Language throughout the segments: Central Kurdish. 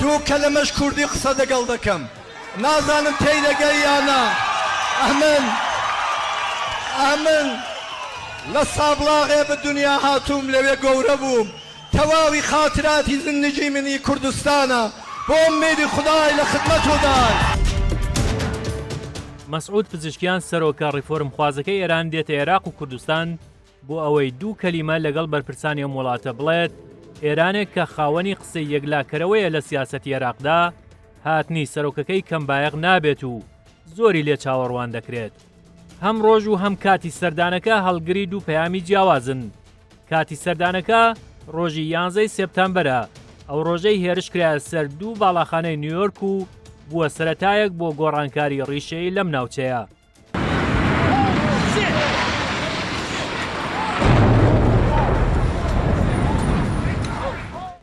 دوو کەلەمەش کوردی قسە دەگەڵ دەکەم نازانم تێی دەگەی یا نا ئەمن ئەمن لە سابڵاغێ بە دونیا هاتووم لەوێ گەورە بووم تەواوی خاتراتی زندگی من ئی کوردستانە بۆ ئومێدی خودای لە خدمەتودای. مەسعود پزیشکیان سەرۆکە ڕیفۆرمخوازەکەی ئێران دێتە ئێراق و کوردستان بۆ ئەوەی دوو کەلیمە لەگەڵ بەرپرسانی ئەم وڵاتە بڵێت، ئێرانێک کە خاوەنی قسەی یەکلاکەرەوەیە لە سیاسەتی ئێراقدا، هاتنی سەرۆکەکەی کەمبایەخ نابێت و زۆری لێ چاوەڕوان دەکرێت. هەم ڕۆژ و هەم کاتی سەردانەکە هەڵگری دوو پەیامی جیاوازن. کاتی سەردانەکە ڕۆژی یانزەی سێپتامبەرە، ئەو ڕۆژەی هێرش کرایە سەر دوو باڵاخانەی نیویۆرک و بووە سەرەتایەک بۆ گۆڕانکاری ڕیشەیی لەم ناوچەیە.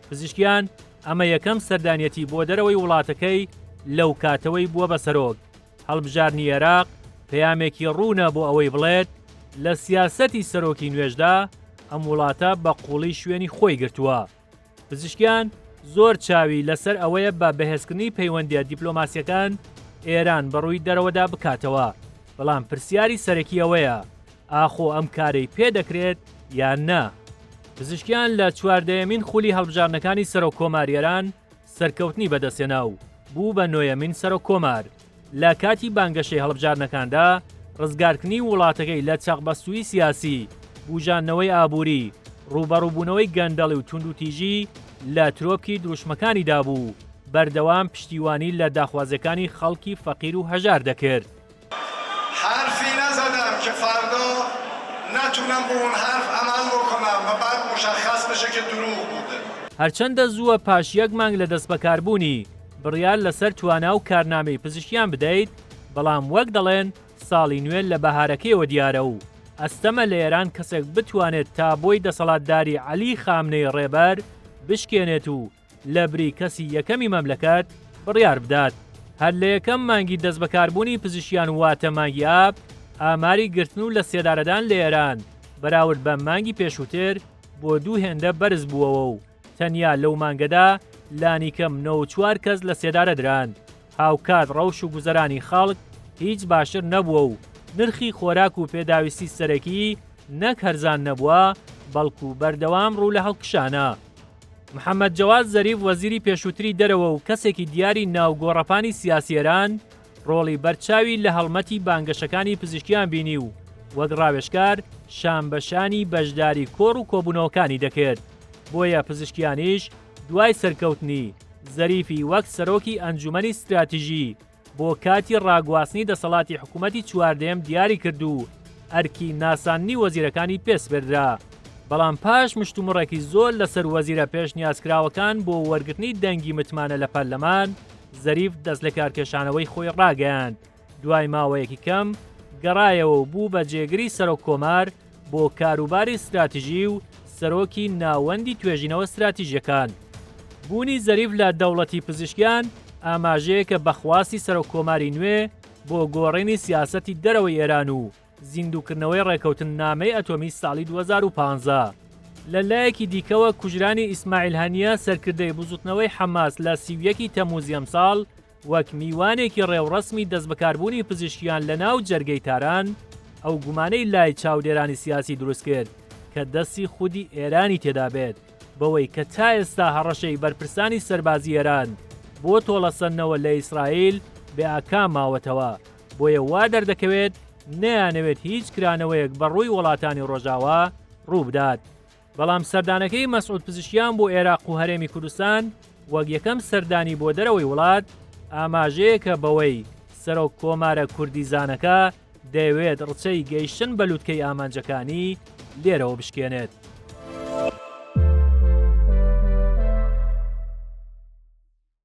پزیشکیان ئەمە یەکەم سەردانیەتی بۆ دەرەوەی وڵاتەکەی لەو کاتەوەی بووە بە سەرۆک. هەڵبژاردنی عێراق پەیامێکی ڕوونە بۆ ئەوەی بڵێت لە سیاسەتی سەرۆکی نوێشدا ئەم وڵاتە بە قوڵی شوێنی خۆی گرتووە. پزیشکیان زۆر چاوی لەسەر ئەوەیە بە بەهێزکردنی پەیوەندییە دیپلۆماسییەکان ئێران بەڕووی دەرەوەدا بکاتەوە، بەڵام پرسیاری سەرەکی ئەوەیە ئاخۆ ئەم کارەی پێ دەکرێت یان نا؟ پزیشکیان لە چواردەیەمین خولی هەڵبژاردنەکانی سەرۆک کۆماری ئێران سەرکەوتنی بەدەستهێنا و بوو بە نۆیەمین سەرۆک کۆمار. لە کاتی بانگەشەی هەڵبژاردنەکاندا ڕزگارکردنی وڵاتەکەی لە چەقبەستوویی سیاسی، بوژاندنەوەی ئابووری، ڕووبەڕووبوونەوەی گەندەڵی و توندوتیژی لە ترۆپکی دروشمەکانیدا بوو و بەردەوام پشتیوانی لە داخوازیەکانی خەڵکی فەقیر و هەژار دەکرد. حرفی نزدم که فردا نتونم به اون حرف عمل بکنم و بعد مشخص بشه که دروغ بوده. هەرچەندە زووە پاش یەک مانگ لە دەستبەکاربوونی، بڕیار لەسەر توانا و کارنامەی پزیشکیان بدەیت، بەڵام وەک دەڵێن ساڵی نوێ لە بەهارەکەیەوە دیارە و ئەستەمە لە ئێران کەسێک بتوانێت تابۆی دەسەڵاتداری عەلی خامنەی ڕێبەر بشکێنێت و لەبری کەسی یەکەمی مەملەکەت بڕیار بدات. هەر لە یەکەم مانگی دەستبەکاربوونی پزیشکیان واتە مانگی ئاب، ئاماری گرتن و لەسێدارەدان لە ئێران بەراورد بە مانگی پێشووتر بۆ دوو هێندە بەرز بووەوە و تەنیا لەو مانگەدا لانیکەم 94 کەس لە سێدارە دران. هاوکات ڕەوش و گوزەرانی خەڵک هیچ باشتر نەبووە و نرخی خۆراک و پێداویستی سەرەکی نەک هەرزان نەبووە، بەڵکو بەردەوام ڕوو لە هەڵکشانە. محەمەد جەواد زەریف وەزیری پێشووتری دەرەوە و کەسێکی دیاری ناو گۆڕەپانی سیاسی ئێران، ڕۆڵی بەرچاوی لە هەڵمەتی بانگەشەکانی پزیشکیان بینی و وەک ڕاوێژکار شانبەشانی بەشداری کۆڕ و کۆبوونەوەکانی دەکرد، بۆیە پزیشکیانیش دوای سەرکەوتنی، زەریفی وەک سەرۆکی ئەنجومەنی ستراتیژی بۆ کاتی ڕاگواستنی دەسەڵاتی حکوومەتی چواردەیەم دیاری کرد و ئەرکی ناساندنی وەزیرەکانی پێ سپێردرا. بەڵام پاش مشتومڕێکی زۆر لەسەر وەزیرە پێشنیازکراوەکان بۆ وەرگرتنی دەنگی متمانە لە پەرلەمان، زەریف دەستلەکارکێشانەوەی خۆی ڕاگەیاند. دوای ماوەیەکی کەم گەڕایەوە و بوو بە جێگری سەرۆک کۆمار بۆ کاروباری ستراتیژی و سەرۆکی ناوەندی توێژینەوە ستراتیژیەکان. بوونی زەریف لە دەوڵەتی پزیشکیان ئاماژەیەکە بە خواستی سەرۆک کۆماری نوێ بۆ گۆڕینی سیاسەتی دەرەوەی ئێران و زیندووکردنەوەی ڕێکەوتننامەی ئەتۆمی ساڵی 2015. لە لایەکی دیکەوە کوژرانی ئیسماعیل هەنیە سەرکردەی بزوتنەوەی حەماس لە 31 ی تەموزی ئەمساڵ وەک میوانێکی ڕێوڕەسمی دەستبەکاربوونی پزیشکیان لە ناو جەرگەی تاران، ئەو گومانەی لای چاودێرانی سیاسی دروستکرد کە دەستی خودی ئێرانی تێدا بێت بەوەی کە تا ئێستا هەڕەشەی بەرپرسانی سەربازی ئێران بۆ تۆڵەسەندنەوە لە ئیسرائیل بێ ئاکام ماوەتەوە، بۆیە وا دەردەکەوێت نەیانەوێت هیچ کرانەوەیەک بە ڕووی وڵاتانی ڕۆژاوا ڕووبدات. بەڵام سەردانەکەی مەسعود پزیشکیان بۆ ئێراق و هەرێمی کوردستان وەک یەکەم سەردانی بۆ دەرەوەی وڵات ئاماژەیەکە بەوەی سەرۆک کۆمارە کوردیزانەکە دەیەوێت ڕچەی گەیشتن بە لوتکەی ئامانجەکانی لێرەوە بشکێنێت.